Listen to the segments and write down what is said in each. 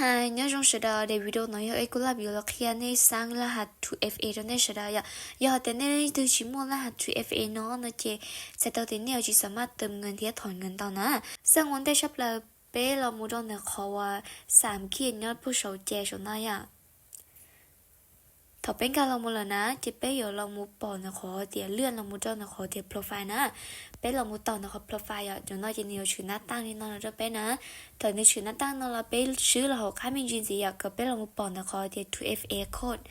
Hi, nyob zoo sawv daws, daim video no yog ib kuj laj yuav los qhia nej xaab laj has two F A rau nej sawv daws yom. Yog hais tias nej leej twg tsis muaj laj has two F A no no ces txhais tau tias nej yuav tsis xav maj tawm nkees thiab thom nkees tau na. Xeej ua ntej tshaj plaws peb los mus rau ntawm qhov uas xam kiag nyob puag saum ces saum no yom. Thaum peb nkag los mus lawm na ces peb yuav los mus pom ntawm qhov tias lwaj los mus rau ntawm qhov tias profile na. Peb los mus taus ntawm qhov profile yom, cov no ces nws yuav tshwm nab taaj li no los rau peb na. Thaum nws tshwm nab taaj no los peb swb los hauv qab me ntsis ntxiv yom, kom peb los mus pom ntawm qhov tias two F A code.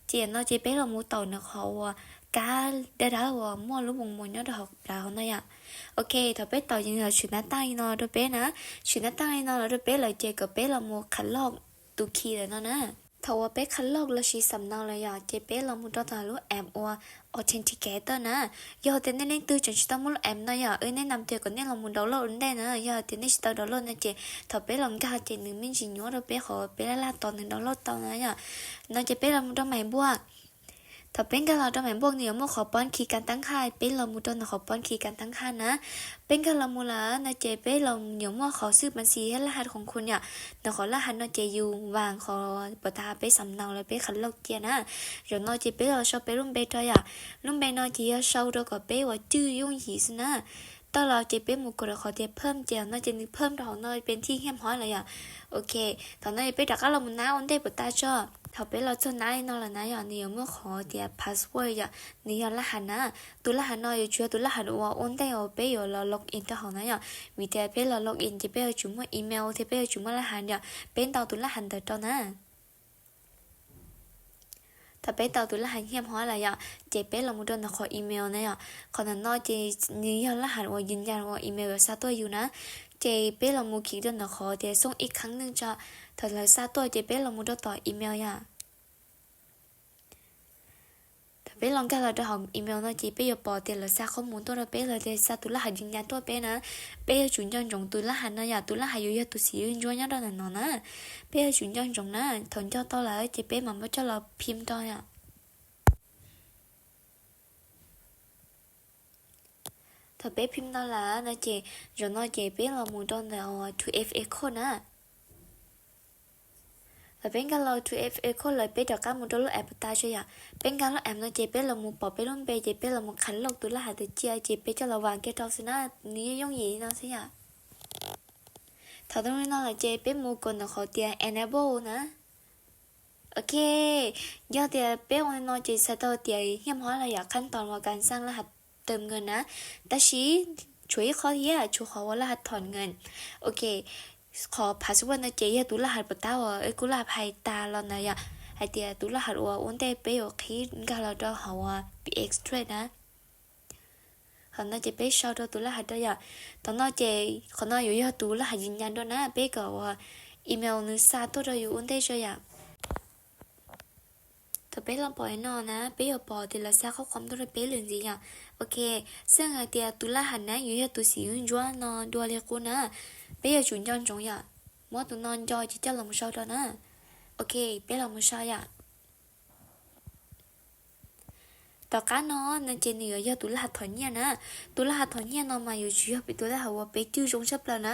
Ces no ces peb los mus taus ntawm qhov uas kab dawb dawb uas muaj lub moos moos nyob rau hauv plawv hauv no yom. Ok, thaum peb taus ces nws yuav tshwm nab taaj li no rau peb na. Tshwm nab taaj li no los rau peb lawm ces kom peb los mus qha loj tus khi lawm no na. Thaum uas peb qha loj lossis xam nau lawm yom, ces peb los mus rau tom lub app uas Authenticator na. Yog tias nej leej twg tseem tsis tau muaj lub app no yom, wb neb nam tias kom nej los mus download ua ntej na. Yog tias nej tsis tau download no ces thaum peb los nkag ces nws me ntsis nyuaj rau peb qhov peb laj laj tos nws download tau na yom. No ces peb los mus rau maim npuaj. Thaum peb nkag los rau maim npuaj nws yuav muaj qhov poob khi kas tab khaj, peb los mus rau ntawm qhov poob khi kas tab khaj na. Peb nkag los mus lawm no ces peb los yuav muaj qhov xwb mas xis thiab laj has khoom khu yom. Ntawm qhov laj has no ces yus vas qhov puas tas peb xam nau los peb qha loj cia na. Zaum no ces peb los sau peb lub npe rau yom. Lub npe no ces yog sau rau kom peb ua cwj yooj yim xwb na. Tau los ces peb mus kom rau qhov tias phawm ces no ces nws phawm rau hauv no peb thiaj hiaj hmov lawm yom. Ok, thaum no ces peb rov qab los mus nab ua ntej puas tas tso. Thaum peb los txog nab li no lawm na yom, nws yuav muaj qhov tias password yom, nws yog laj has na. Tus laj has no yuav tsum yog tus laj has uas ua ntej uas peb yuav los log in rau hauv na yom. Vim tias peb los log in ces peb yuav tsum muaj email thiab peb yuav tsum muaj laj has yom, peb ntaus tus laj has ntawd rau na. Thaum peb ntaus tus laj has hiaj hmov lawm yom, ces peb los mus rau ntawm qhov email na yom. Qhov ntawm no ces nws yog laj has uas yws nyas uas email yuav xa tuaj yus na. Ces peb los mus khi rau ntawm qhov tias xooj ib kheeb neej tso. Thaum lawv xa tuaj ces peb los mus rau tom email yom. Thaum peb los nkag los rau hauv email no ces peb yuav pom tias lawv xa qhob mus tuaj rau peb los tias xa tus laj has yws nyas tuaj peb na. Peb yuav tsum nco ntsoov tus laj has no yom, tus laj has yuav yog tus xim ntsuab nyob rau ntawm no na. Peb yuav tsum nco ntsoov na, thaum nco tau lawm ces peb mam muab coj los phim rau yom. Thaum peb phim tau lawm no ces zaum no ces peb los mus rau ntawm two F A code na. Thaum peb nkag los two F A code lawm peb rov qab mus rau lub app tas tso yom. Peb nkag lub app no ces peb los mus pom peb lub npe ces peb los mus qha loj tus laj has ntawd cia ces peb coj los vas kiag rau xwb na, nws yeej yooj yim li no xwb yom. Thaum tau li no lawm ces peb mus kom ntawm qhov tias enable na. Ok, yog tias peb ua li no ces txhais tau tias hiaj hmov lawm yom, qhab tos uas kas xaj laj has tawm nkees na. Tab sis tshuav ib qho thiab, tshuav qhov uas laj has thom nkees. Ok, qhov password no ces yog tus laj has puas tab uas wb kuj laj hais tas los ntawd yom, hais tias tus laj has uas ua ntej peb yuav qhib nkag los rau hauv uas P X Trade na. Qhov no ces peb sau rau tus laj has rau yom. Thaum no ces qhov no yuav yog tus laj has yws nyas rau na, peb kom uas email nws xa tuaj rau yus ua ntej tso yom. Thaum peb los pom li no na, peb yuav pom tias lawv xa qhob qhov tuaj rau peb lawm ntxiv yom. Ok, xeej hais tias tus laj has na yuav yog tus xim ntsuab no dua li qub na, peb yuav tsum nco ntsoov yom. Muab tus no nco ces coj los mus sau rau na. Ok, peb los mus sau yom. Tom qab no no ces nws yuav yog tus laj has thom nyiaj na. Tus laj has thom nyiaj no mas yuav tsum yog peb tus laj has uas peb cwj zoo tshaj plaws na.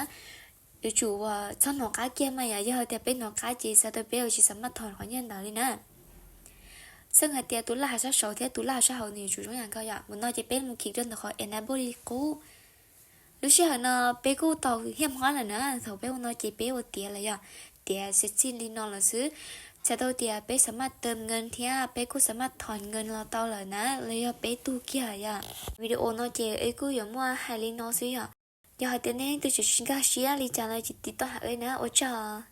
Yuav tsum uas txhob hnov qab kiag mas yom, yog hais tias peb hnov qab ces txhais tau peb yuav tsis xav maj thom qhov nyiaj ntawd li na. Xeej hais tias tus laj has sab saud thiab tus laj has sab hauv nws yuav tsum zoo ib yam nkaus yom. Mus no ces peb mus khi rau ntawm qhov enable li qub. Lub sij hawm no peb kuj tau hiaj hmov lawm na, thaum peb ua no ces peb ua tiav lawm yom, tiav xwb txij li no lawm xwb. Txhais tau tias peb xav maj tawm nkees thiab peb kuj xav maj thom nkees los tau lawm na, los yog peb tug kiag yom. Video no ces wb kuj yuav muaj hais li no xwb yom. Yog hais tias nej leej twg tseem tsis nkag siab li cas no ces tiv tauj hais wb na, ua tsaug.